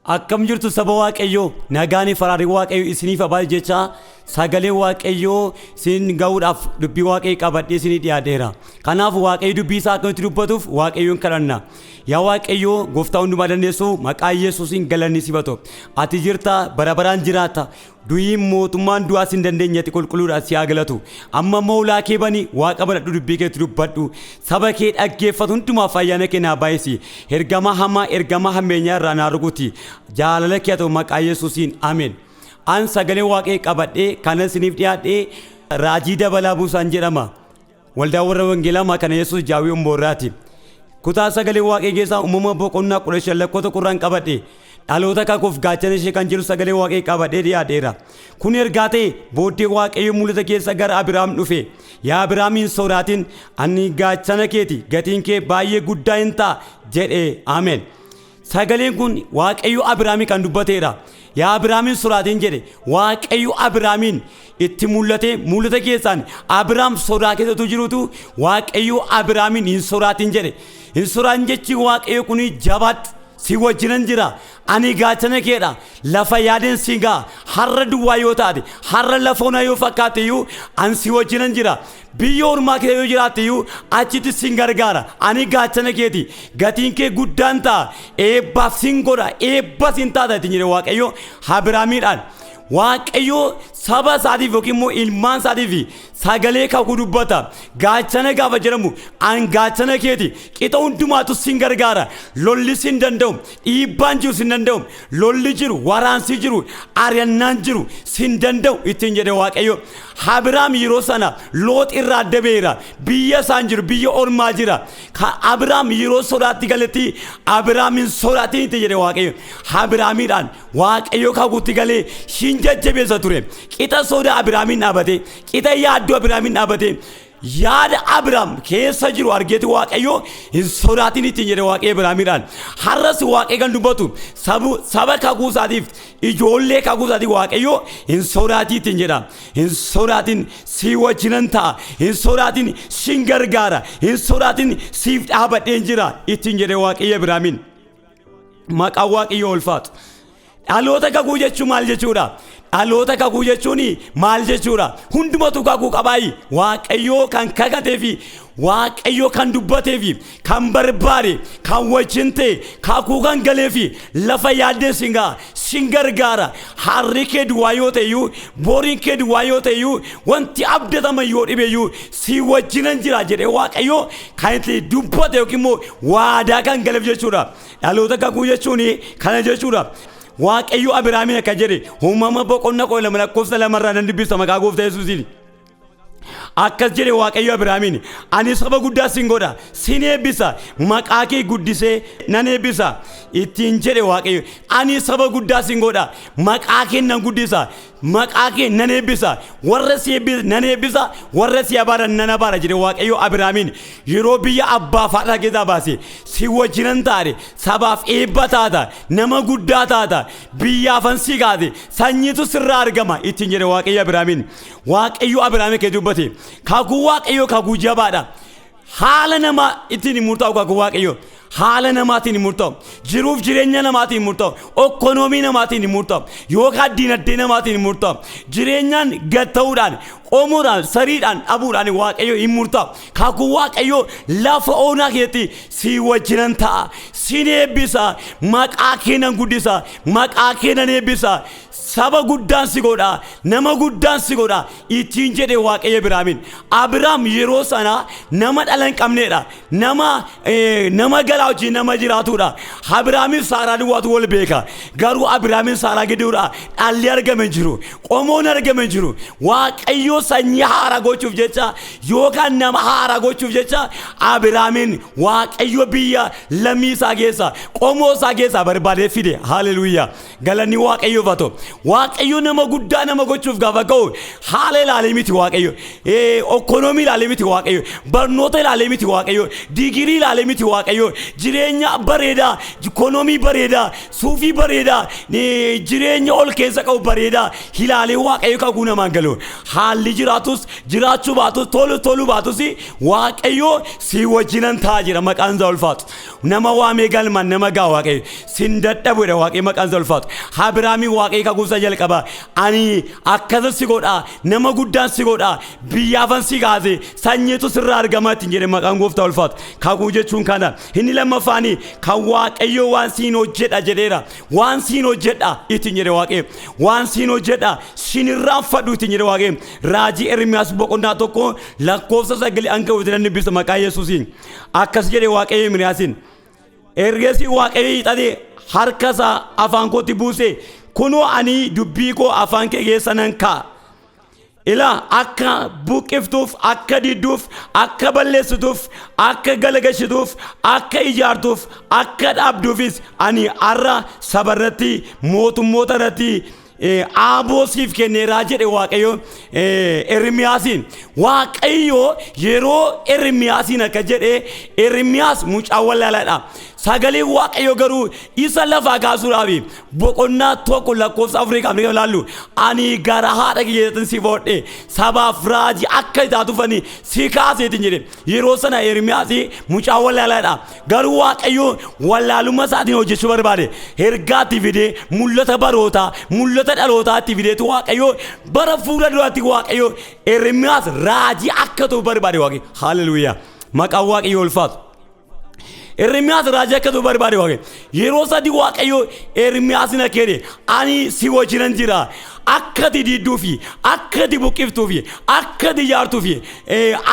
Akkam jirtu saba Waaqayyoo, nagaan faraarii Waaqayyoo isiniif haa baay'atu jecha sagalee Waaqayyoo isin ga'uudhaaf dubbii Waaqayyoo qabadhee isinii dhiyaateera. Kanaaf Waaqayyo dubbii isaa akka nutti dubbatuuf Waaqayyoon kadhanna. Yaa Waaqayyoo gooftaa hundumaa dandeessu, maqaa Yesuusiin galanni siif haa ta'u. Ati jirta, bara baraan jiraata. Du'iin mootummaan du'aas hin dandeenye, ati qulqulluudha, si haa galatu. Amma immoo ulaa kee bani, Waaqa banadhu, dubbii keetti dubbadhu. Saba kee dhaggeeffatu hundumaaf ayyaana kee naa baay'isi. Ergama hamaa, ergama hammeenyaa irraa naa rukuti. Jaalala kee haa ta'u maqaa Yesuusiin, ameen. An sagalee Waaqayyoo qabadhee kana isiniif dhiyaadhee Raajii Dabalaa Buusaan jedhama. Waldaa warra Wangeelaa Makana Yesuus Jaawii Umboorraati. Kutaa sagalee Waaqayyoo keessaa Uumama boqonnaa 15 lakkoofsa 10 qabadhe. Dhaloota kakuuf gaachana ishee kan jedhu sagalee Waaqayyoo qabadhee dhiyaadheera. Kun ergaa ta'e booddee Waaqayyo mul'ata keessa gara Abiraam dhufe. "Yaa Abiraam, hin sodaatin, ani gaachana keeti, gatiin kee baay'ee guddaa hin ta'a" jedhe. Ameen. Sagaleen kun Waaqayyo Abiraamii kan dubbateedha. "Yaa Abiraam, hin sodaatin" jedhe. Waaqayyo Abiraamiin itti mul'ate, mul'ata keessaan Abiraam sodaa keessatu jirutu Waaqayyo Abiraamiin "Hin sodaatin" jedhe. Hin sodaatin jechi Waaqayyo kun jabaadhu, si wajjinan jira, ani gaachana keedha, lafa yaadeen si ga'a. Har'a duwwaa yoo taate, har'a lafa onaa yoo fakkaate iyyuu, an si wajjinan jira. Biyya ormaa keessa yoo jiraatte iyyuu, achitti sin gargaara. Ani gaachana keeti, gatiin kee guddaan ta'a, eebbaaf sin godha, eebba sin taata ittiin jedhe Waaqayyo Abiraamiidhaan. Waaqayyo saba isaatiif yookiin immoo ilmaan isaatiif sagalee kakuu dubbata. Gaachana gaafa jedhamu, an gaachana keeti, qixa hundumaatu sin gargaara. Lolli sin danda'u, dhiibbaan jiru sin danda'u, lolli jiru, waraansi jiru, ari'annaan jiru sin danda'u ittiin jedhe Waaqayyo. Abiraam yeroo sana Loox irraa adda ba'eera. Biyya isaan jiru, biyya ormaa jira. Abiraam yeroo sodaatti galetti, "Abiraam, hin sodaatin" itti jedhe Waaqayyo. Abiraamiidhaan Waaqayyo kakuutti galee hin jajjabeessa ture. Qixa sodaa Abiraamiin dhaabate, qixa yaaddoo Abiraamiin dhaabate, yaada Abiraam keessa jiru argeeti Waaqayyo "Hin sodaatin" ittiin jedhe Waaqayyo Abiraamiidhaan. Har'as Waaqayyo kan dubbatu saba kakuu isaatiif, ijoollee kakuu isaatiif Waaqayyo "Hin sodaatin" ittiin jedha. Hin sodaatin, si wajjinan ta'a. Hin sodaatin, sin gargaara. Hin sodaatin, siif dhaabadheen jira ittiin jedhe Waaqayyo Abiraamiin. Maqaan Waaqayyo ulfaatu. Dhaloota kakuu jechuun maal jechuudha? Dhaloota kakuu jechuun maal jechuudha? Hundumatu kakuu qabaayi. Waaqayyoo kan kakatee fi Waaqayyo kan dubbatee fi kan barbaade, kan wajjin ta'e, kakuu kan galee fi lafa yaaddee sin ga'a, sin gargaara. Harri kee duwwaa yoo ta'e iyyuu, boriin kee duwwaa yoo ta'e iyyuu, wanti abdataman yoo dhibe iyyuu, si wajjinan jira jedhee Waaqayyo kan itti dubbate yookiin immoo waadaa kan galeef jechuudha. Dhaloota kakuu jechuun kana jechuudha. Waaqayyo Abiraamiin akka jedhe Uumama boqonnaa 12 lakkoofsa 2rraa nan dubbisa maqaa gooftaa Yesuusiin. Akkas jedhe Waaqayyo Abiraamiin: "Ani saba guddaa sin godha, sin eebbisa, maqaa kee guddisee nan eebbisa" ittiin jedhe Waaqayyo. "Ani saba guddaa sin godha, maqaa kee nan guddisa, maqaa kee nan eebbisa, warra si eebbisa nan eebbisa, warra si abaaran nan abaara" jedhe Waaqayyo Abiraamiin. Yeroo biyya abbaa fi haadha keessaa baase, si wajjinan taate, sabaaf eebba taata, nama guddaa taata, biyyaafan si kaase, sanyiitu sirraa argama ittiin jedhe Waaqayyo Abiraamiin. Waaqayyo Abiraamii kee dubbate. Kakuu Waaqayyo kakuu jabaadha. Haala namaa ittiin hin murtaa'u kakuu Waaqayyo. Haala namaatiin hin murtaa'u. Jiruuf jireenya namaatiin hin murtaa'u. Okkonoomii namaatiin hin murtaa'u. Yookaan diinagdee namaatiin hin murtaa'u. Jireenyaan gad ta'uudhaan, qomoodhaan, sariidhaan, dhabuudhaan Waaqayyo hin murtaa'u. Kakuu Waaqayyo lafa onaa keessatti si wajjinan ta'a. Sin eebbisa. Maqaa kee nan guddisa. Maqaa kee nan eebbisa. Saba guddaan si godha. Nama guddaan si godha. Ittiin jedhe Waaqayyo Abiraamiin. Abiraam yeroo sana nama dhala hin qabneedha. Nama galaa wajjin nama jiraatudha. Abiraamiif Saaraa duwwaatu wal beeka. Garuu Abiraamiif Saaraa gidduudha dhalli argame hin jiru. Qomoon argame hin jiru. Waaqayyo sanyii haaraa gochuuf jecha yookaan nama haaraa gochuuf jecha Abiraamiin Waaqayyo biyya lammii isaa keessa, qomoo isaa keessaa barbaadee fide. Haleluuyaa. Galanni Waaqayyoof haa ta'u. Waaqayyo nama guddaa nama gochuuf gaafa ka'u haala ilaalee miti Waaqayyo. Okkonoomii ilaalee miti Waaqayyo. Barnoota ilaalee miti Waaqayyo. Digirii ilaalee miti Waaqayyo. Jireenya bareedaa, ikoonoomii bareedaa, suufii bareedaa, jireenya ol keessa qabu bareedaa ilaalee Waaqayyo kakuu namaan galu. Haalli Haalli jiraatus jiraachuu baatus, tolu toluu baatus, Waaqayyo si wajjinan ta'a jira. Maqaan isaa ulfaatu. Nama waamee galmaan nama gaa Waaqayyo sin dadhabu jedha. Waaqayyo, maqaan isaa ulfaatu. Abiraamii Waaqayyo kakuusa jalqaba, ani akkasa si godha, nama guddaan si godha, biyyaafan si kaase, sanyiitu sirraa argama ittiin jedhe. Maqaan Gooftaa ulfaatu. Kakuu jechuun kana. Inni lammaffaani kan Waaqayyo waan siin hojjedha jedheera. Waan siin hojjedha ittiin jedhe Waaqayyo. Waan siin hojjedha, sin irraanfadhu ittiin jedhe Waaqayyo. Raajii Ermiyaas boqonnaa 1 lakkoofsa 9 hanga 10 dubbisa maqaa Yesuusiin. Akkas jedhe Waaqayyo Ermiyaasiin. Ergasii Waaqayyo hiixatee harka isaa afaan kootti buuse, kunoo ani dubbii koo afaan kee keessa nan kaa'a. Ilaa, akka buqqiftuuf, akka didduuf, akka balleessituuf, akka galagashituuf, akka ijaartuuf, akka dhaabduufis ani har'a saba irratti, mootummoota irratti aaboo siif kenneeraa jedhe Waaqayyo Ermiyaasiin. Waaqayyo yeroo Ermiyaasiin akka jedhe, Ermiyaas mucaa wallaalaadha. Sagaleen Waaqayyo garuu isa lafaa kaasuudhaaf boqonnaa 1 lakkoofsa 4 qabnee ilaallu, ani gara haadha kiyyaatti si foodhe, sabaaf raajii akka taatufani si kaaseetiin jedhe. Yeroo sana Ermiyaas mucaa wallaalaadha. Garuu Waaqayyo wallaalummaa isaatiin hojjechuu barbaade. Ergaatti fidee, mul'ata barootaa, mul'ata dhalootaatti fideetu Waaqayyo bara fuula duraatti Waaqayyo Ermiyaas raajii akka ta'u barbaade Waaqayyo. Haleluuyaa. Maqaan Waaqayyo ulfaatu. Ermiyaas raajii akka ta'u barbaade Waaqayyo. Yeroo sadi Waaqayyo Ermiyaas na kenne, ani si wajjinan jira. Akka ati didduu fi akka ati buqqiftuu fi akka ati ijaartuu fi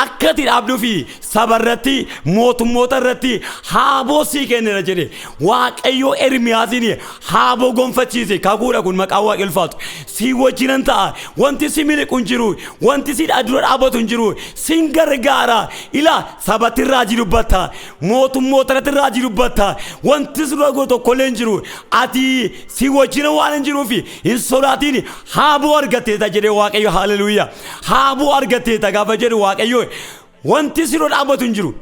akka ati dhaabduu fi saba irratti, mootummoota irratti haaboo sii kennera jedhe. Waaqayyo Ermiyaasiin haaboo gonfachiise. Kakuudha kun. Maqaan Waaqa ulfaatu. Si wajjinan ta'a. Wanti si miliqu hin jiru. Wanti si dura dhaabatu hin jiru. Sin gargaara. Ila, sabatti raajii dubbatta. Mootummoota irratti raajii dubbatta. Wanti si dura godhu tokkollee hin jiru. Ati si wajjina waan hin jiruuf hin sodaatiin, haaboo argatteeta jedhe Waaqayyo. Haleluuyaa. Haaboo argatteeta gaafa jedhu Waaqayyo, wanti si dura dhaabbatu hin jiru.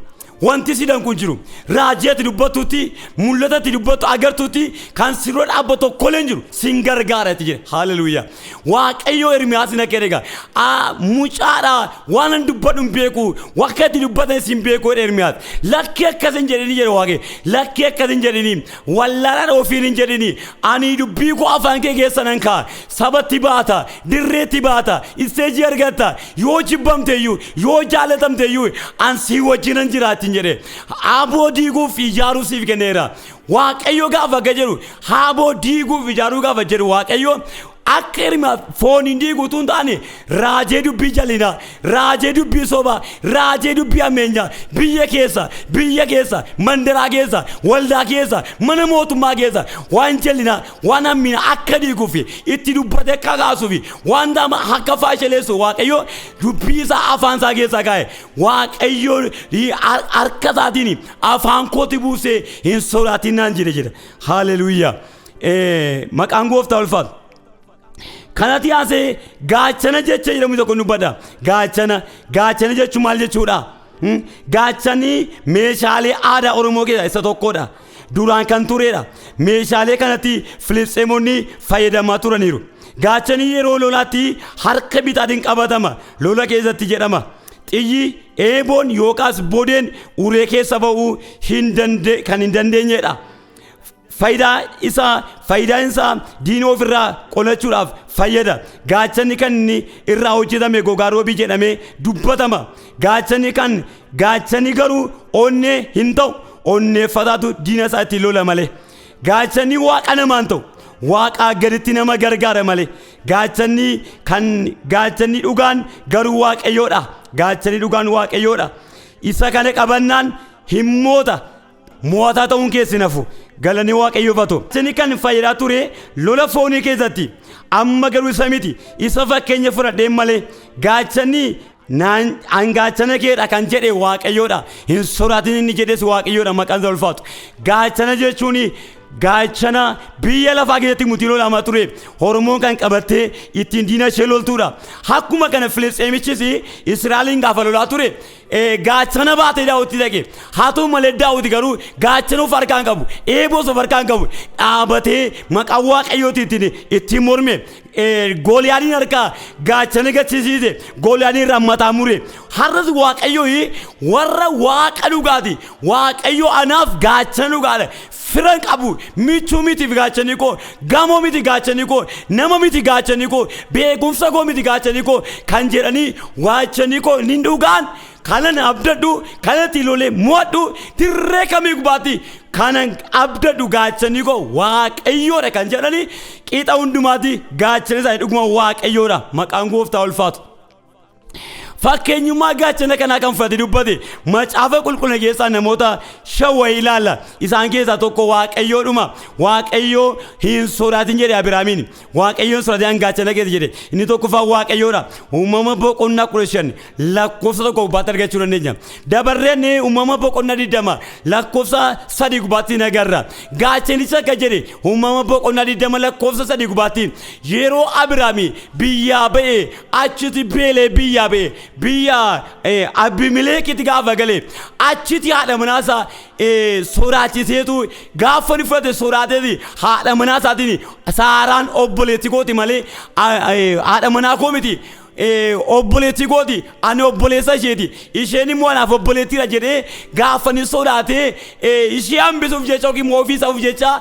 Wanti si danqu hin jiru. Raajii ati dubbattutti, mul'ata ati dubbattu agartutti kan si dura dhaabbatu tokkollee hin jiru. Sin gargaara itti jedhe. Haleluuyaa. Waaqayyo Ermiyaas na kenne egaa. Mucaadha, waan an dubbadhu hin beeku, wakka itti dubbatan hin beeku jedhe Ermiyaas. Lakkii akkas hin jedhini jedhe Waaqayyo. Lakkii akkas hin jedhini. Wallaalaan ofiin hin jedhini. Ani dubbii koo afaan kee keessa nan kaa'a. Sabatti baata, dirreetti baata, isteejii argatta. Yoo jibbamte iyyuu, yoo jaalatamte iyyuu, an si wajjinan jiraattiin jedhe. Haaboo diiguuf ijaaruu siif kenneera. Waaqayyo gaafa akka jedhu, haaboo diiguuf ijaaruu gaafa jedhu, Waaqayyo akka Ermiyaas fooniin diiguu utuu hin taane, raajee dubbii jallinaa, raajee dubbii sobaa, raajee dubbii ammeenyaa biyya keessa, biyya keessa, mandaraa keessa, waldaa keessa, mana mootummaa keessa waan jallinaa, waan hammina akka diiguuf itti dubbate akka kaasuuf, waan akka faashaleessu Waaqayyo dubbii isaa afaan isaa keessaa kaa'e. Waaqayyo harka isaatiin afaan kooti buusee hin sodaatin naan jedhe jedha. Haleluuyaa. Maqaan Gooftaa ulfaatu. Kanatti haasee gaachana jecha jedhamu tokko dubbata. Gaachana, gaachana jechuun maal jechuudha? Gaachanni meeshaalee aadaa Oromoo keessaa isa tokkodha. Duraan kan turedha. Meeshaalee kanatti Filisxeemonni fayyadamaa turaniiru. Gaachanni yeroo lolaatti harka bitaatiin qabatama. Lola keessatti jedhama. Xiyyi, eeboon yookaas bodeen uree keessa ba'uu hin kan hin dandeenyedha. Faayidaan isaa diina ofirraa qolachuudhaaf fayyada. Gaachanni kan inni irraa hojjetame gogaa roobii jedhamee dubbatama. Gaachanni garuu onnee hin ta'u, onneeffataatu diina isaa ittiin lola malee. Gaachanni waaqa namaan ta'u, waaqaa gaditti nama gargaara malee. Gaachanni dhugaan garuu Waaqayyoodha. Gaachanni dhugaan Waaqayyoodha. Isa kana qabannaan himmoota mo'ataa ta'uun keessi nafu, galanii Waaqayyoof haa ta'u. Inni kan fayyadaa ture lola foonii keessatti, amma garuu isa miti, isa fakkeenya fudhadheen malee. Gaachanni an gaachana keedha kan jedhe Waaqayyoodha. Hin sodaatin inni jedhes Waaqayyoodha, maqaan isaa ulfaatu. Gaachana jechuun Gaachana biyya lafaa keessatti mutii lolamaa ture. Oromoon kan qabattee ittiin diina ishee loltuudha. Akkuma kana Filisxeemichis Israa'eliin gaafa lolaa ture gaachana baatee Daawwitti dhaqe. Haa ta'u malee Daawwiti garuu gaachana of harkaan qabu, eeboos of harkaan qabu, dhaabatee maqaa Waaqayyootiin ittiin morme. Gooliyaadiin harkaa gaachana gachisiise, Gooliyaadiin irraa mataa mure. Har'as Waaqayyo warra Waaqa dhugaati. Waaqayyo anaaf gaachana dhugaadha. Firan qabu, michuu miti gaachanni koo, gamoo miti gaachanni koo, nama miti gaachanni koo, beekumsa koo miti gaachanni koo kan jedhanii, gaachanni koo ni dhugaan kanan abdadhu, kanatti lolee mo'adhu, dirree kamii gubbaatti kanan abdadhu, gaachanni koo Waaqayyoodha kan jedhanii, qixa hundumaatti gaachanni isaanii dhuguma Waaqayyoodha. Maqaan Gooftaa ulfaatu. Fakkeenyummaa gaachana kanaa kan fudhate dubbate macaafa qulqullina keessaa namoota shan wayii ilaalla. Isaan keessaa tokko Waaqayyoodhuma. Waaqayyoo hin sodaatin jedhe Abiraamiin. Waaqayyoon hin sodaatin, gaachana keessa jedhe. Inni tokkoffaa Waaqayyoodha. Uumama boqonnaa 15 lakkoofsa 1 gubbaatti argachuu dandeenya. Dabarreen Uumama boqonnaa 20 lakkoofsa 3 gubbaatti nagarra. Gaachanicha akka jedhe Uumama boqonnaa 20 lakkoofsa 3 gubbaatti, yeroo Abiraami biyyaa ba'e, achitti beelee biyyaa ba'e, biyya Abimileekitti gaafa gale, achitti haadha manaasaa sodaachiseetu gaafa inni fudhate, sodaateeti haadha manaa isaatiin, "Saaraan obboleettii kooti malee haadha manaa koo miti, obboleettii kooti, ani obboleessa isheeti, isheen immoo anaaf obboleettiidha" jedhee gaafa inni sodaatee ishee hambisuuf jecha yookiin immoo ofiisaaf jecha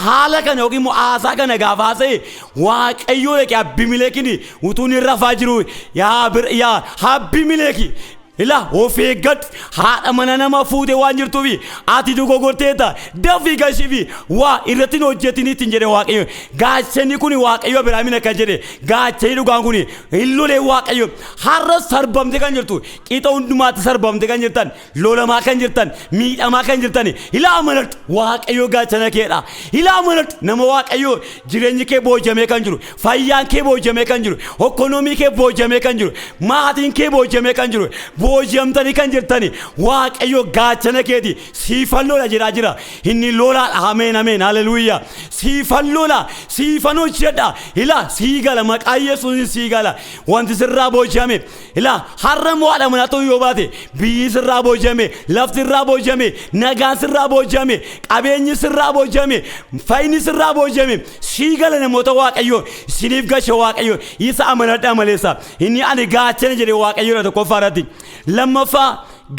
haala kana yookiin immoo haasaa kana gaafa haasa'e, Waaqayyoo dhaqee Abimileekin utuu inni rafaa jiru, "Yaa Abimileeki, ila of eeggadhu, haadha mana nama fuute waan jirtuufi ati dogoggorteetta, dafii gashiifi waa irratti hin hojjetin" ittiin jedhe Waaqayyo. Gaachanni kun Waaqayyo Abiraamin akka jedhe, gaachanni dhugaan kun hin lolee Waaqayyo. Har'a sarbamte kan jirtu, qixa hundumaatti sarbamte kan jirtan, lolamaa kan jirtan, miidhamaa kan jirtan, ilaa amanadhu, Waaqayyo gaachana keedha. Ilaa amanadhu, nama Waaqayyo, jireenyi kee boojamee kan jiru, fayyaan kee boojamee kan jiru, economy kee boojamee kan jiru, maatiin kee boojamee kan jiru, booji'amtanii kan jirtani, Waaqayyo gaachana keeti, siifan lola jedhaa jira. Inni lolaadha. Ameen, ameen, haleluuyaa. Siifan lola, siifan hojjedha. Ila sii gala, maqaa Yesuusin sii gala wanti sirraa booji'ame. Ila har'a moo haadha manaa ta'uu yoo baate, biyyi sirraa booji'ame, lafti sirraa booji'ame, nagaan sirraa booji'ame, qabeenyi sirraa booji'ame, fayyinni sirraa booji'ame, sii gala. Namoota Waaqayyo isiniif gashe, Waaqayyo isa amanadhaa maleessa. Inni ani gaachana jedhe Waaqayyoodha tokkoffaa irratti. Lammaffaa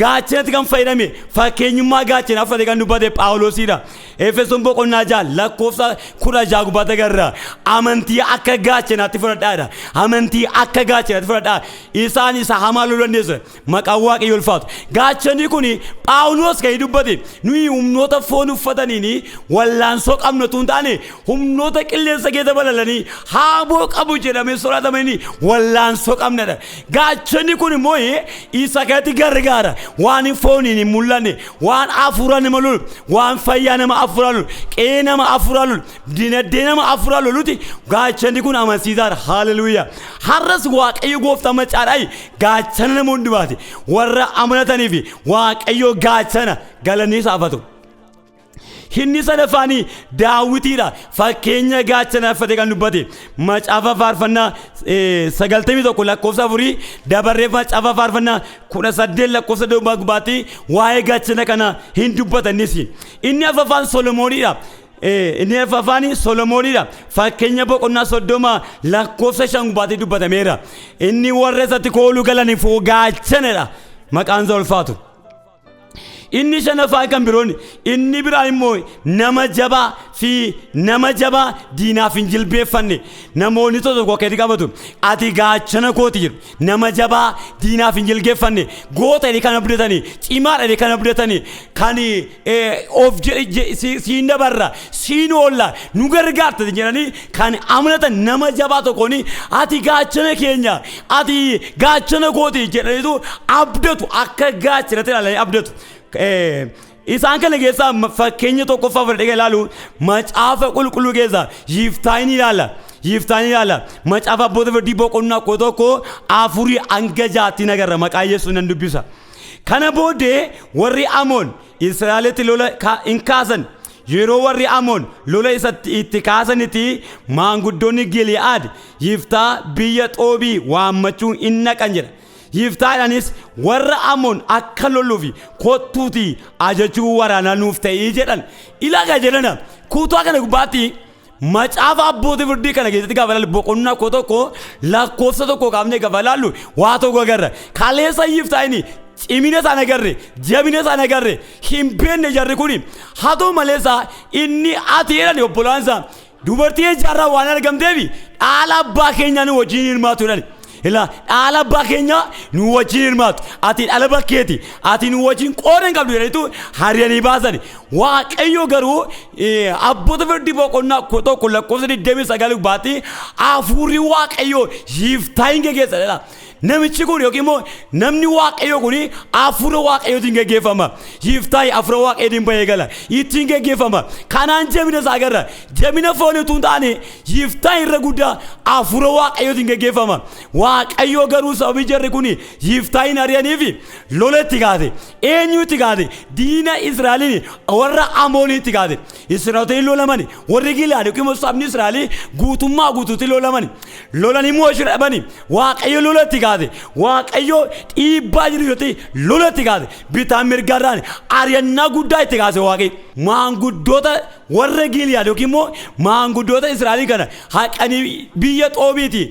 gaachanatti kan fayyadame, fakkeenyummaa gaachanaa fudhate kan dubbate Phaawulosiidha. Efesoon boqonnaa 6 lakkoofsa 16 gubbaatti agarra. Amantii akka gaachanaatti fudhadhaadha. Amantii akka gaachanaatti fudhadhaa. Isaan isa hamaa loluu dandeessu. Maqaan Waaqayyo ulfaatu. Gaachanni kun Phaawulos kan dubbate, nuyi humnoota foon uffataniin wallaansoo qabnu otoo hin taane, humnoota qilleensa keessa balalanii haaboo qabu jedhamee sodaatamanii wallaansoo qabnadha. Gaachanni kun immoo isa kanatti gargaara. Waan fooniin hin mul'anne, waan hafuura nama lolu, waan fayyaa nama hafuuraa lolu, qe'ee nama hafuuraa lolu, dinagdee nama hafuuraa loluti gaachanni kun amansiisaadha. Haleluuyaa. Har'as Waaqayyo gooftaa macaadhaa gaachana nama hundumaati. Warra amanataniif Waaqayyo gaachana, galanni isaaf haa ta'u. Inni sadaffaanii Daawitiidha. Fakkeenya gaachana uffate kan dubbate macaafa faarfannaa 91 lakkoofsa 4, dabarree macaafa faarfannaa 18 lakkoofsa gubbaatti waa'ee gaachana kana hin dubbatanis. Inni afuraffaan Solomooniidha. Inni afuraffaan Solomooniidha. Fakkeenya boqonnaa 30 lakkoofsa 5 gubbaatti dubbatameera. Inni warra isatti kooluu galaniif gaachanadha. Maqaan isaa ulfaatu. Inni shanaffaan kan biroon, inni biraa immoo nama jabaa fi nama jabaa diinaaf hin jilbeeffanne. Namoonni tokko tokko akkatti qabatu, "Ati gaachana kooti" jedhu. Nama jabaa diinaaf hin jilbeeffanne, goota jedhee kan abdatanii, cimaadha jedhee kan abdatanii, kan of jedhe, "Siin dabarra, siin oolla, nu gargaarta" jedhanii kan amanatan, nama jabaa tokkoon "Ati gaachana keenya, ati gaachana kooti" jedhaniitu abdatu, akka gaachanatti ilaalanii abdatu. Isaan kana keessaa fakkeenya tokkoffaa fudhadhee ilaalu macaafa qulqulluu keessaa Yiftaahin ilaalla. Yiftaahin ilaalla. Macaafa Abboota Firdii boqonnaa 11 4 hanga 6tti nagarra, maqaa Yesuus nan dubbisa. Kana booddee warri Amoon Israa'elitti lola hin kaasan. Yeroo warri Amoon lola isatti itti kaasanitti maanguddoonni Gili'aad Yiftaa biyya Xoobii waammachuun in naqan jedha. Yiftaadhaanis warra Amoon akka lolluuf kottuutii ajajuu waraanaa nuuf ta'ii jedhan. Ilaagaa jedhana kutaa kana gubbaatti macaafa abbootii firdii kana keessatti gaafa ilaallu boqonnaa koo tokko lakkoofsa tokko kaafnee gaafa ilaallu waa tokko agarra. Kaleessa Yiftaa'ini cimina isaan agarre, jabina isaan agarre, hin beekne jarri kuni. Haa ta'u maleessa inni ati jedhan obbolaan isaa dubartii ijaarraa waan argamteef dhaala abbaa keenyaa nu wajjin hirmaatu jedhan. Ilaa dhaala abbaa keenyaa nu wajjin hirmaatu. Ati dhala bakkeeti. Ati nu wajjin qooda hin qabdu jedhaniitu hariyanii baasan. Waaqayyo garuu abboota firdii boqonnaa 1 lakkoofsa 29 gubbaatti hafuurri Waaqayyoo Yiftaahin geggeessa jedha. Namichi kun yookiin immoo namni Waaqayyoo kun hafuura Waaqayyootiin geggeeffama. Yiftaahi hafuura Waaqayyootiin bahee gala. Ittiin geggeeffama. Kanaan jabina isaa agarra. Jabina foonii utuu hin taane Yiftaahi irra guddaa hafuura Waaqayyootiin geggeeffama. Waaqayyoo garuu sababii jarri kun Yiftaahin ari'aniif lola itti kaase. Eenyu itti kaase? Diina Israa'eliin warra Amoonii itti kaase. Israa'eloonni lolamani. Warri Gilaad yookiin immoo sabni Israa'elii guutummaa guutuutti lolamani. Lolanii mo'achuu dhabani. Waaqayyo lola itti kaase. Waaqayyo dhiibbaa jiru irratti lola itti kaase. Bitaan mirgaarraan ari'annaa guddaa itti kaase Waaqayyo. Maanguddoota warra Giliyaad yookiin immoo maanguddoota Israa'elii kana haqanii biyya Xoobiiti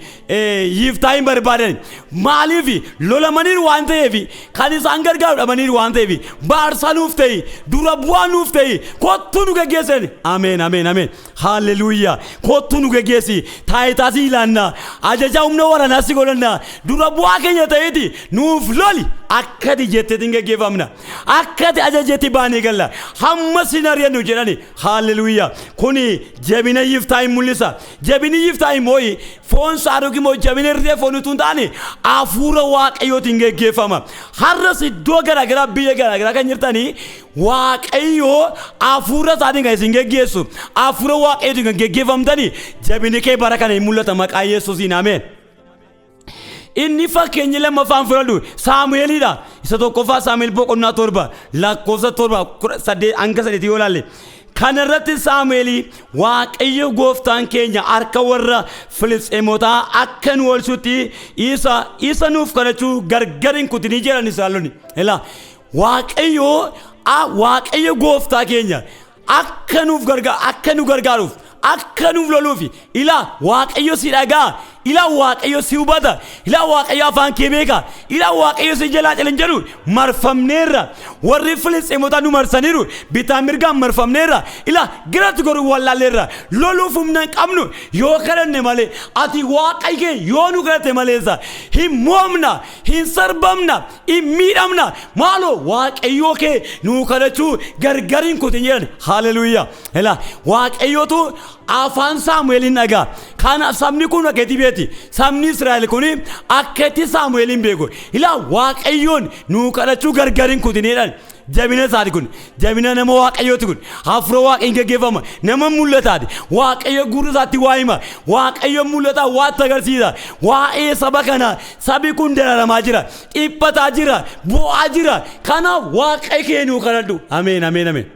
Yiftaahin barbaadan. Maaliif lolamaniiru waan ta'eef, kan isaan gargaaru dhabaniiru waan ta'eef, baarsaa nuuf ta'i, dura bu'aa nuuf ta'i, kottuu nu geggeessan. Ameen, ameen, ameen. Haalleluuyaa. Kottuu nu geggeessi. Taayitaa si ilaanna. Ajajaa humna waraanaa si godhanna. Dura bu'aa keenya ta'eeti nuuf loli. Akkati jetteetiin geggeeffamna. Akkati ajajetti baanee galla. Hamma sin ari'annu jedhani. Haalleluuyaa. Kuni jabina Yiftaa hin mul'isa. Jabinni Yiftaa immoo foon isaa yookiin immoo jabina irree foon utuu hin taane hafuura Waaqayyootiin geggeeffama. Har'as iddoo garaagaraa biyya garaagaraa kan jirtanii Waaqayyo hafuura isaatiin kan isin geggeessu, hafuura Waaqayyootiin kan geggeeffamtanii jabinni kee bara kana hin mul'ata maqaa Yesuusiin, ameen. Inni fakkeenyi lammaffaan fudhadhu Saamu'eelidha. Isa tokkoffaa Saamu'eel boqonnaa 7 lakkoofsa 7 18 hanga 8 yoo ilaalle. Kana irratti Saamu'eeli Waaqayyo gooftaan keenya harka warra Filisxeemotaa akka nu oolchutti isa nuuf kadhachuu gargar hin kutinii jedhan Israa'eloonni. Ilaa Waaqayyo gooftaa keenya akka nuuf gargaaru, akka nu gargaaruuf, akka nuuf loluuf. Ilaa Waaqayyo si dhagaa, ilaa Waaqayyo si hubata, ilaa Waaqayyo afaan kee beeka, ilaa Waaqayyo si jalaa calin jedhu. Marfamneerra, warri Filisxeemotaa nu marsaniiru, bitaan mirgaan marfamneerra, ilaa garatti goruu wallaalleerra, loluuf humna hin qabnu, yoo kadhanne malee, ati Waaqa kee yoo nu kadhatte maleessa hin moomna, hin sarbamna, hin miidhamna, maaloo Waaqayyoo kee nuu kadhachuu gargar hin kutin jedhan. Haleluuyaa. Ilaa Waaqayyootu afaan Saamu'eelin dhagaa. Kanaaf sabni kun akka itti beeti. Sabni Israa'el kun akka itti Saamu'eelin beeku. Ilaa Waaqayyoon nuu kadhachuu gargar hin kutin jedhan. Jabina isaati kun. Jabina nama Waaqayyooti kun. Hafuura Waaqayyoon geggeeffama. Nama mul'ataati. Waaqayyo gurra isaatti waa hima. Waaqayyo mul'ataa waa itti agarsiisa. Waa'ee saba kanaa, sabi kun dararamaa jira. Dhiphataa jira. Bo'aa jira. Kanaaf Waaqa kee nuu kadhadhu. Ameen, ameen, ameen.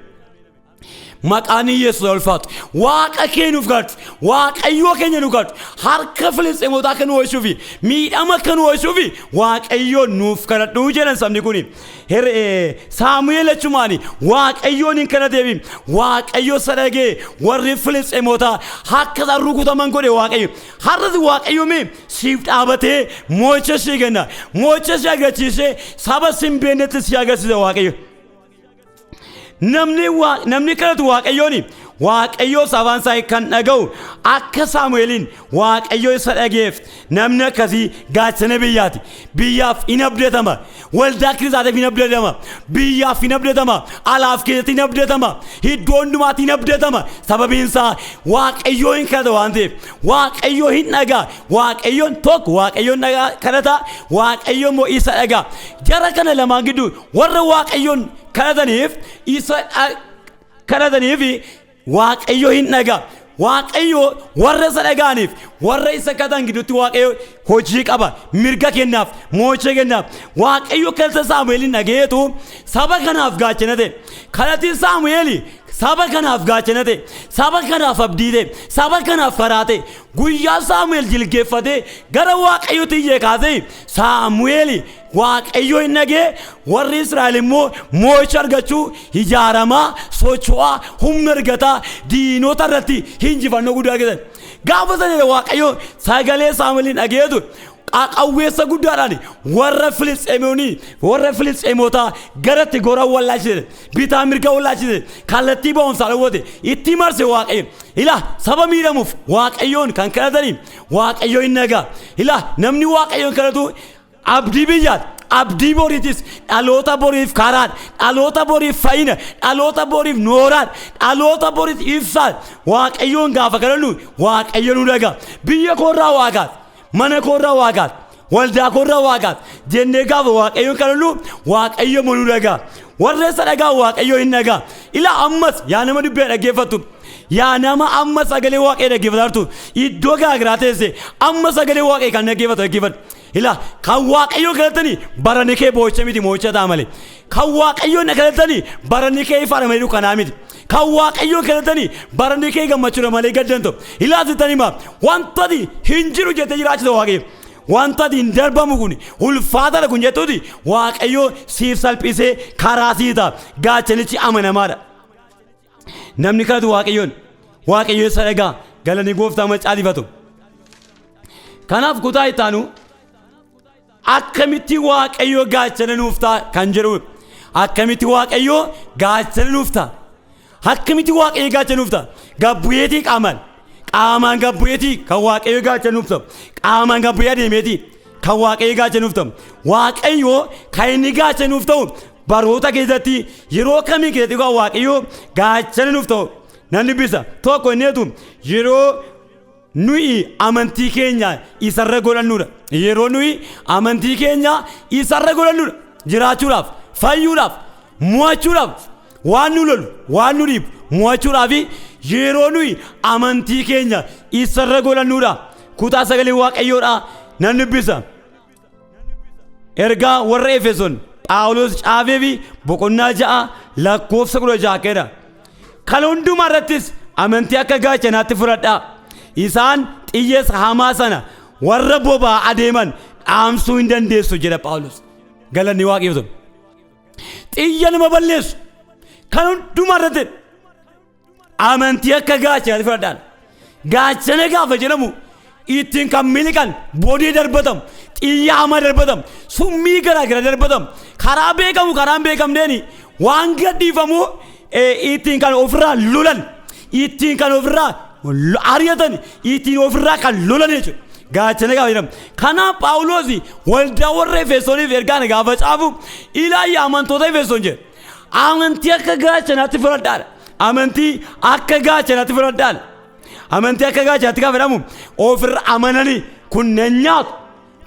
Maqaan Yesuus ulfaatu. Waaqa kee nuuf kadhadhu. Waaqayyoo keenya nu kadhadhu. Harka Filisxeemotaa akka nu oolchuufi, miidhama akka nu oolchuufi Waaqayyoo nuuf kadhadhu jedhan sabni kuni. Saamu'eel achumaani Waaqayyoon hin kadhateefi Waaqayyo isa dhagee warri Filisxeemotaa akka isaan rukutaman godhe Waaqayyo. Har'as Waaqayyo mee siif dhaabatee mo'icha si kenna. Mo'icha si agarsiisee saba si hin beeknetti si agarsiisa Waaqayyo. Namni kadhatu Waaqayyooni, Waaqayyoo afaan isaa kan dhaga'u, akka Saamu'eeliin Waaqayyo isa dhageef, namni akkasii gaachana biyyaati. Biyyaaf hin abdatama. Waldaa kiristaatiif hin abdatama. Biyyaaf hin abdatama. Alaaf keessatti hin abdatama. Iddoo hundumaatti hin abdatama. Sababiin isaa Waaqayyoo hin kadhata waan ta'eef. Waaqayyoo hin dhagaa. Waaqayyoon tokko Waaqayyoon dhagaa kadhata. Waaqayyo immoo isa dhagaa. Jara kana lamaan gidduu warra Waaqayyoon kadhataniif, isa kadhataniif Waaqayyo hin dhagaa. Waaqayyo warra isa dhaga'aniif, warra isa kadhatan gidduutti Waaqayyo hojii qaba. Mirga kennaaf, moo'icha kennaaf. Waaqayyo kadhata Saamu'eelin dhaga'eetu saba kanaaf gaachana ta'e. Kadhati Saamu'eeli Saba kanaaf gaachana ta'e, saba kanaaf abdii ta'e, saba kanaaf karaa ta'e. Guyyaa Saamu'eel jilgeeffatee gara Waaqayyootti iyyee kaasee Saamu'eel Waaqayyo hin dhagee, warri Israa'el immoo moo'icha argachuu ijaaramaa, socho'aa, humna argataa, diinota irratti injifannoo guddaa argatan. Gaafa sana Waaqayyo sagalee Saamu'eeliin dhageetu qawweessa guddaadhaan warra Filisxeemoonii, warra Filisxeemotaa garatti goran wallaalchise, bitaa mirga wallaalchise, kallattii ba'umsaa dhowwate, itti marse Waaqayyo. Ilaa, saba miidhamuuf Waaqayyoon kan kadhatanii Waaqayyo hin nagaa. Ilaa, namni Waaqayyoon kadhatu abdii biyyaati. Abdii boriitis, dhaloota boriif karaadha, dhaloota boriif fayyina, dhaloota boriif nooraadha, dhaloota boriif ibsaadha. Waaqayyoon gaafa kadhannu Waaqayyo nu dhagaa. Biyya koorraa Waaqaati, mana koorraa Waaqaati, waldaa koorraa Waaqaati jennee gaafa Waaqayyoon kadhannu Waaqayyo nu dhagaa. Warra isa dhagaa Waaqayyo hin dhagaa. Ilaa, ammas yaa nama dubbii dhaggeeffattu, yaa nama amma sagalee Waaqayyo dhaggeeffataa jirtu, iddoo garaagaraa teesse amma sagalee Waaqayyo kan dhaggeeffatu dhaggeeffatu. Ilaa, kan Waaqayyo kadhatanii baranni kee boo'icha miti, moo'icha ta'a malee. Kan Waaqayyoon kadhatanii baranni kee ifaadha malee dukkanaa miti. Kan Waaqayyoon kadhatanii baranni kee gammachuudha malee gaddan ta'u. Ilaa, sittanii maa wanta ati hin jiru jettee jiraachisa Waaqayyo. Wanta ati hin darbamu, kun ulfaataadha kun jettuuti, Waaqayyo siif salphisee karaa sii ta'a. Gaachanichi amanamaadha. Namni kadhatu Waaqayyoon, Waaqayyo isa dhagaa. Galanii Gooftaa macaalifatu. Kanaaf kutaa itti aanu akkamitti Waaqayyo gaachana nuuf ta'a kan jedhu, akkamitti Waaqayyo gaachana nuuf ta'a, akkamitti Waaqayyo gaachana nuuf ta'a? Gabbu'eetii qaamaan gabbu'eetii kan Waaqayyo gaachana nuuf ta'u, qaamaan gabbu'ee adeemeetii kan Waaqayyo gaachana nuuf ta'u? Waaqayyo kan inni gaachana nuuf ta'u baroota keessatti, yeroo kamii keessatti kan Waaqayyo gaachana nuuf ta'u nan dubbisa. Tokko inni eetu yeroo nuyi amantii keenya isarra godhannudha. Yeroo nuyi amantii keenya isarra godhannudha. Jiraachuudhaaf, fayyuudhaaf, mo'achuudhaaf, waan nu lolu, waan nu dhiibu mo'achuudhaaf yeroo nuyi amantii keenya isarra godhannudha. Kutaa sagalee Waaqayyoodha nan dubbisa. Ergaa warra Efeson Phaawulos caafee fi boqonnaa 6 lakkoofsa 16 keedha. Kana hundumaa irrattis amantii akka gaachanaatti fudhadhaa. Isaan xiyyeessa hamaa sana warra boba'aa adeeman dhaamsuu hin dandeessu jedha Phaawulos. Galanni Waaqayyoo ta'u. Xiyya nama balleessu kan hundumaa irratti amantii akka gaachanaatti fudhadhaan. Gaachana gaafa jedhamu ittiin kan miliqan, bodee darbatamu, xiyya hamaa darbatamu, summii garaa garaa darbatamu, karaa beekamu karaa hin beekamneeni waan gadhiifamu, ittiin kan ofirraa lolan, ittiin kan ofirraa ari'atan, ittiin ofirraa kan lolan jechuudha. Gaachana gaafa jedhamu. Kanaaf Phaawulos waldaa warra Efesooniif ergaan gaafa caafu, ilaa amantoota Efesoon jedhe. Amantii akka gaachanaatti fudhadhaadha. Amantii akka gaachanaatti fudhadhaadha. Amantii akka gaachanaatti gaafa jedhamu ofirra amananii, kun na nyaatu,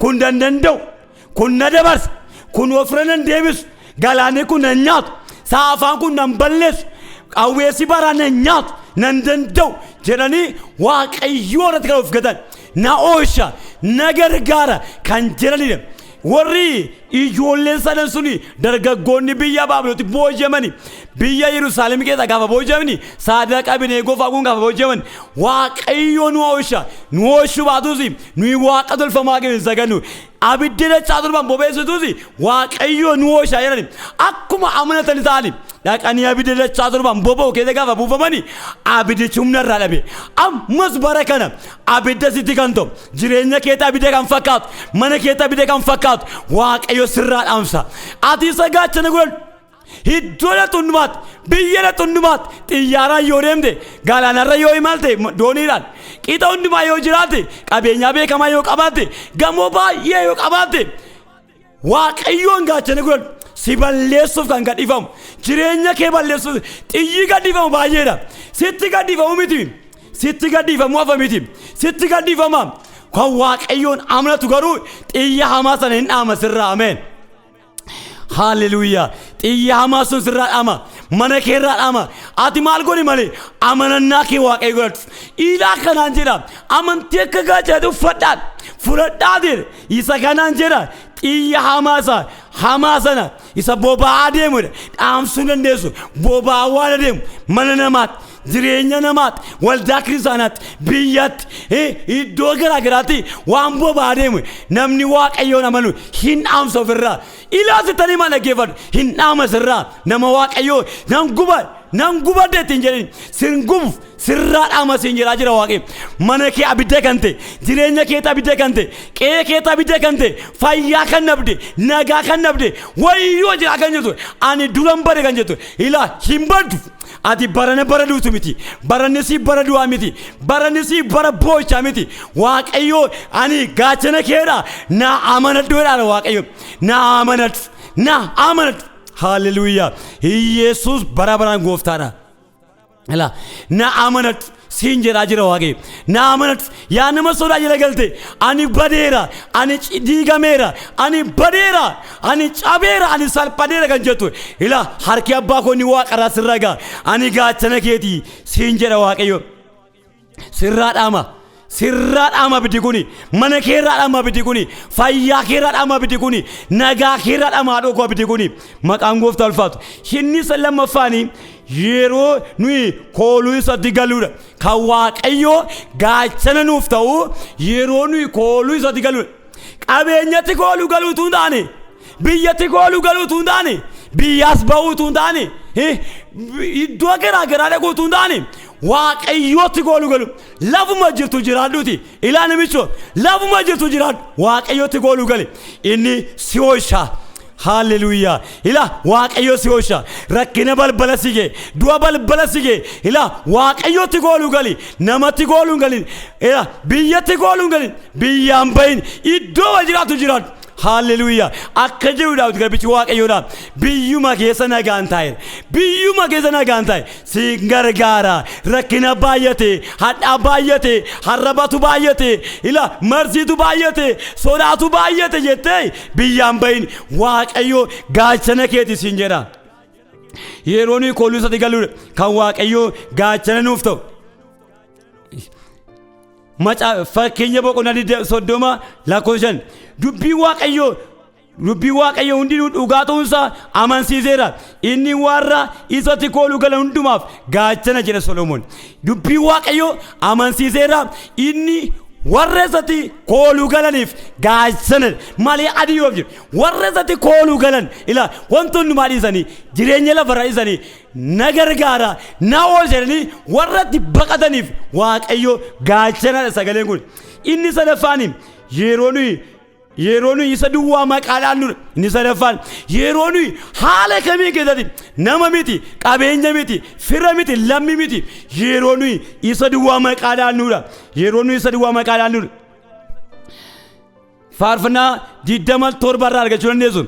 kun nan danda'u, kun na dabarsa, kun ofirra nan deebisu, galaanni kun nan nyaatu, saafaan kun nan balleessu, qawweessi baraa nan nyaatu, nan danda'u jedhanii Waaqayyoo irratti kan of gatan, na oolcha, na gargaara kan jedhanidha. Warri ijoolleen sadan suni, dargaggoonni biyya Baabilooti booji'amani, biyya Yerusaalem keessa gaafa booji'amani, Saadaqa Abineegoo fa'aa kun gaafa booji'aman, Waaqayyo nu oolcha, nu oolchuu baatus nuyi waaqa tolfamaa keessa hin sagannu, abiddi dachaa torban bobeessituus Waaqayyo nu oolcha jedhani. Akkuma amanatanii ta'ani dhaqanii abidda dachaa torban boba'u keessa gaafa buufamani, abiddichi humna irraa dhabe. Ammas bara kana abidda sitti kan ta'u, jireenya keetti abidda kan fakkaatu, mana keetti abidda kan fakkaatu, Waaqayyo sirraa dhaamsa. Ati isa gaachana godhadhu. Iddoo dhaqxu hundumaatti, biyya dhaqxu hundumaatti, xiyyaaraan yoo deemte, galaanarra yoo imalte, dooniidhaan, qixa hundumaa yoo jiraatte, qabeenyaa beekamaa yoo qabaatte, gamoo baay'ee yoo qabaatte, Waaqayyoon gaachana godhadhu. Si balleessuuf kan gadhiifamu, jireenya kee balleessuuf xiyyi gadhiifamu baay'eedha. Sitti gadhiifamu miti, sitti gadhiifamu hafa miti, sitti gadhiifama. Kan Waaqayyoon amanatu garuu xiyya hamaa sana hin dhaama sirraa. Ameen. Haalleluuyaa. Xiyya hamaa sun sirraa dhaama. Mana kee irraa dhaama. Ati maal godhi malee, amanannaa kee Waaqayyo godhadhu. Ilaa, kanaan jedha. Amantii akka gaachanaatti uffadhaan. Fudhadhaa jedhe. Isa kanaan jedha. Xiyya hamaa isa hamaa sana Isa boba'aa deemudha. Dhaamsuu dandeessu. Boba'aa waan adeemu mana namaatti, jireenya namaatti, waldaa kiristaanaatti, biyyatti, iddoo garaa garaatti waan boba'aa deemu namni Waaqayyoon amanu hin dhaamsa ofirraa. Ilaasittanii maal dhaggeeffadhu? Hin dhaama sirraa. Nama Waaqayyoo nan guba, nan gubadde ittiin jedhin sin gubu, sirraa dhaama siin jedhaa jira Waaqayyo. Mana kee abidda kan ta'e, jireenya keetti abidda kan ta'e, qe'ee keetti abidda kan ta'e, fayyaa kan dhabde, nagaa kan dhabde, wayyoo jiraa kan jettu, ani duran bade kan jettu, ilaa hin baddu. Ati barana bara duutu miti, baranni sii bara du'aa miti, baranni sii bara boo'ichaa miti. Waaqayyo ani gaachana keedha, na amanadhu jedhaadha Waaqayyo. Na amanadhu, na amanadhu. Haalleluuyaa. Yesuus bara baraan gooftaadha. Ilaa na amanadhu siin jedhaa jira Waaqayyo. Na amanadhu yaa nama sodaa jala galte, ani badeera, ani diigameera, ani badeera, ani cabeera, ani salphadeera kan jettu, ilaa harki abbaa koo inni waaqarraa sirra ga'a. Ani gaachana keetii siin jedha Waaqayyo. Sirraa dhaama. Sirraa dhaama abiddi kuni. Mana keerraa dhaama abiddi kuni. Fayyaa keerraa dhaama abiddi kuni. Nagaa keerraa dhaama haadhoo koo abiddi kuni. Maqaan gooftaa ulfaatu. Inni isa lammaffaani yeroo nuyi kooluu isatti galuudha. Kan Waaqayyoo gaachana nuuf ta'u yeroo nuyi kooluu isatti galuudha. Qabeenyatti kooluu galuutu hin taane, biyyatti kooluu galuutu hin taane, biyyaas ba'uutu hin taane, iddoo garaa garaa dhaquutu hin taane, Waaqayyootti kooluu galu. Lafuma jirtu jiraadhuuti. Ilaa namicho, lafuma jirtu jiraadhu. Waaqayyootti kooluu gali. Inni si oolcha. Haalleluuyaa. Ilaa Waaqayyo si oolcha. Rakkina balbala si ga'e, du'a balbala si ga'e. Ilaa Waaqayyootti kooluu gali. Namatti kooluu hin galin. Ilaa biyyatti kooluu hin galin. Biyyaan bahin, iddoo jiraatu jiraadhu. Haalleluuyaa. Akka jedhu Daawit garbichi Waaqayyoodha. Biyyuma keessa nagaan taa'e. Biyyuma keessa nagaan taa'e. Si gargaara. Rakkina baay'ate, hadhaa baay'ate, harrabatu baay'ate, ila marsiitu baay'ate, sodaatu baay'ate jettee biyyaan bahin, Waaqayyo gaachana keeti siin jedha. Yeroo nuyi kooluu isatti galuudha kan Waaqayyo gaachana nuuf ta'u. Macaa fakkeenya boqonnaa 30 lakkoofsa 5, dubbii Waaqayyoo hundinuu dhugaa ta'uunsaa amansiiseera. Inni warra isatti kooluu galan hundumaaf gaachana jedha Solomoon. Dubbii Waaqayyoo amansiiseera. Inni warra isatti kooluu galaniif gaachana malee adii yoo jiru. Warra isatti kooluu galan, ila wanta hundumaa dhiisanii, jireenya lafarraa dhiisanii, na gargaara, na oolcha jedhanii warra itti baqataniif Waaqayyo gaachanadha sagaleen kun. Inni sadaffaan yeroo nuyi isa duwwaa maqaa dhaannudha. Inni sadaffaan yeroo nuyi haala kamii keessatti, nama miti, qabeenya miti, fira miti, lammi miti, yeroo nuyi isa duwwaa maqaa dhaannudha. Yeroo nuyi isa duwwaa maqaa dhaannudha. Faarfannaa 27 irraa argachuu dandeessu.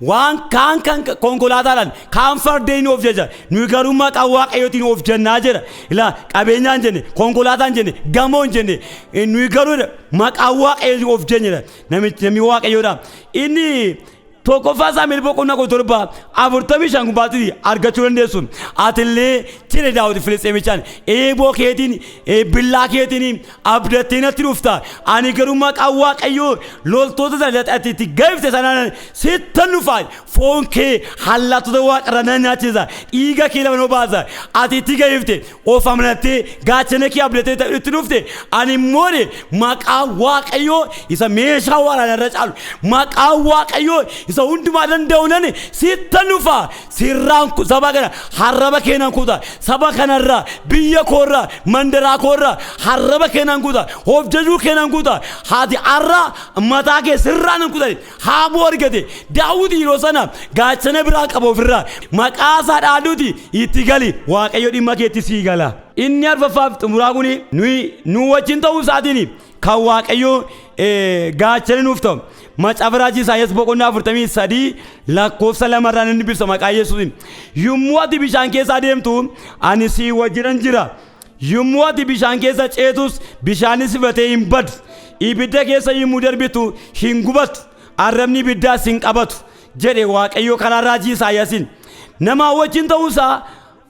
Waan kaan kan konkolaataadhaan, kaan fardeen of jaja. Nuyi garuu maqaa Waaqayyootiin of jannaa jedha. Ilaa qabeenyaan jenne, konkolaataan jenne, gamoon jenne, nuyi garuu maqaa Waaqayyootiin of jennedha. Namichi namni Waaqayyoodha. Inni tokkoffaa Saamu'eel boqonnaa 17:45 gubbaatti argachuu dandeessu. Atillee jedhe Daawit Filisxeemichaan, eeboo keetiin, billaa keetiin abdattee natti dhufta. Ani garuu maqaa Waaqayyoo loltoota sana ati itti gaifte sanaan sittan dhufa. Foon kee hallaattota waaqarraa nan nyaachisa. Dhiiga kee lafa baasa. Ati itti gaifte, of amanattee, gaachana kee abdattee itti dhufte. Ani immoo maqaa Waaqayyoo isa meeshaa waraanaa irra caalu, maqaa Waaqayyoo isa hundumaa danda'u nan sittan dhufa. Sirraan saba kana harraba keenan kuta. Saba kanarraa, biyya koorraa, mandaraa koorraa harraba keenan kuta. Of jajuu keenan kuta. Haati har'a mataa kee sirraa nan kuta. Haaboo argate Daawit yeroo sana gaachana biraa qaba ofirraa. Maqaa isaa dhaaduuti itti gali, Waaqayyo dhimma keetti sii gala. Inni arfaffaaf xumuraa kuni nuyi nu wajjin ta'uu isaatiin kan Waaqayyo gaachana nuuf ta'u. Macaafa raajii Isaayyaas boqonnaa 43 lakkoofsa 2 irraa inni ibsa maqaa Yesuusiin. Yommuu ati bishaan keessa adeemtu ani sii wajjinan jira. Yommuu ati bishaan keessa ceetus bishaanis fudhatee hin badu. Ibidda keessa yommuu darbitu hin gubatu. Arrabni ibiddaas hin qabatu jedhe Waaqayyo karaa raajii Isaayyaasiin. Nama wajjin ta'uusaa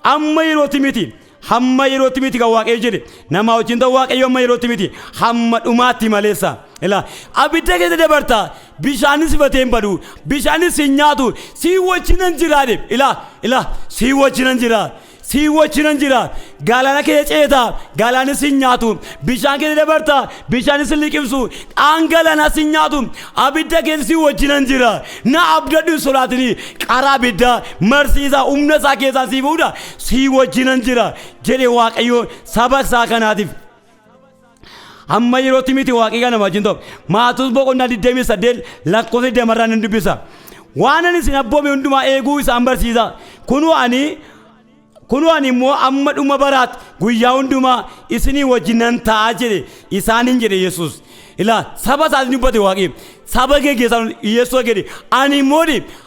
amma yerootti miti. Hamma yerootti miti kan Waaqayyo jedhe. Nama wajjin ta'uu Waaqayyo amma yerootti miti. Hamma dhumaatti maleessa. Ilaa abidda keessa dabarta. Bishaanis batee hin badu, bishaanis hin nyaatu, sii wajjinan jira jedhe. Ilaa, ilaa, sii wajjinan jira. Sii wajjinan jira. Galaana keessa ceeta, galaanis hin nyaatu. Bishaan keessa dabarta, bishaanis hin liqimsu. Dhaan galaanaas hin nyaatu. Abidda keessa sii wajjinan jira. Na abdadhu, hin sodaatini. Qara abiddaa marsiisaa humna isaa keessaa sii fuudha. Sii wajjinan jira jedhe Waaqayyo saba isaa kanaatiif. Hamma yerootti miti Waaqayyo kana wajjin ta'u. Maatewos boqonnaa 28 lakkoofsa 20 irraa nan dubbisa. Waan ani isin abboome hundumaa eeguu isaan barsiisa. Kunoo ani immoo amma dhuma baraatti guyyaa hundumaa isinii wajjin nan ta'a jedhe isaaniin jedhe Yesuus. Ilaa, saba isaatiin dubbate Waaqayyo. Saba geggeessaa Yesuus jedhe, ani immoo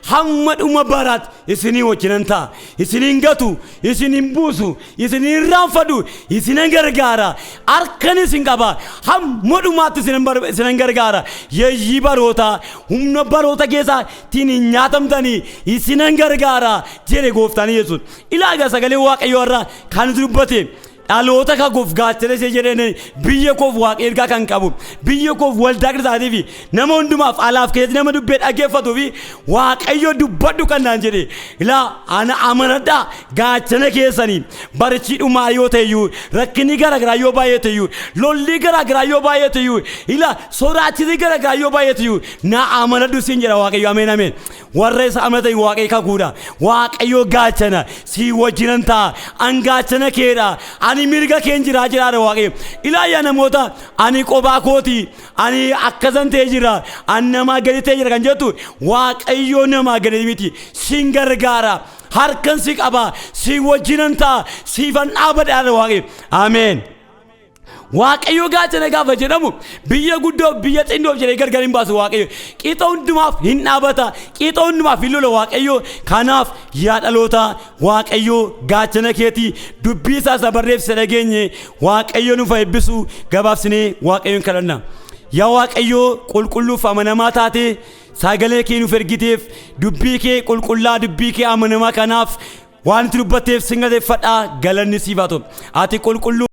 hamma dhuma baraatti isinii wajjin nan ta'a. Isiniin gatu, isiniin buusu, isiniin irraanfadhu, isinan gargaara. Harkan isin qaba. Hamma dhumaatti isinan gargaara. Yeeyyii baroota, humna baroota keessaa ittiin hin nyaatamtanii isinan gargaara jedhe gooftaan Yesuus. Ilaa egaa, sagalee Waaqayyoo irraa kan dubbate, dhaloota kakoof gaachana ishee jedheen, biyya koof Waaqa ergaa kan qabu, biyya koof, waldaa kiristaanii fi nama hundumaaf, alaaf keessatti nama dubbee dhaggeeffatuu fi Waaqayyo dubbadhu kan naan jedhe, ilaa, ana amanadhaa, gaachana keessanii. Barichi dhumaa yoo ta'eyyuu, rakkinni garaagaraa yoo baay'ateyyuu, lolli garaagaraa yoo baay'ateyyuu, ilaa, sodaachisni garaagaraa yoo baay'ateyyuu, na amanadhu siin jedha Waaqayyo. Ameen, ameen. Warra isa amanatan Waaqayyo kakuudha. Waaqayyo gaachana, sii wajjinan ta'a, an gaachana keedha, ani mirga keen jiraa jiraadha Waaqayyo. Ilaa yaa namoota, ani qophaa kooti, ani akkasan ta'ee jira, an namaa gadi ta'ee jira kan jettu, Waaqayyo namaa gadi miti. Sin gargaara, harkan si qaba, si wajjinan ta'a, siifan dhaabadha Waaqayyo. Ameen. Waaqayyo gaachana gaafa jedhamu, biyya guddoo biyya xinnoof jedhee gargar hin baasu Waaqayyo. Qixa hundumaaf hin dhaabata, qixa hundumaaf hin lola Waaqayyo. Kanaaf yaa dhaloota, Waaqayyo gaachana keetii. Dubbii isaa isa barreessise dhageenye, Waaqayyo nuuf haa eebbisu. Gabaabsinee Waaqayyoon kadhanna. Yaa Waaqayyo qulqulluuf amanamaa taate, sagalee kee nuuf ergiteef, dubbii kee qulqullaa, dubbii kee amanamaa kanaaf, waan itti dubbatteef sin galateeffadhaa. Galanni siif haa ta'u. Ati qulqulluu.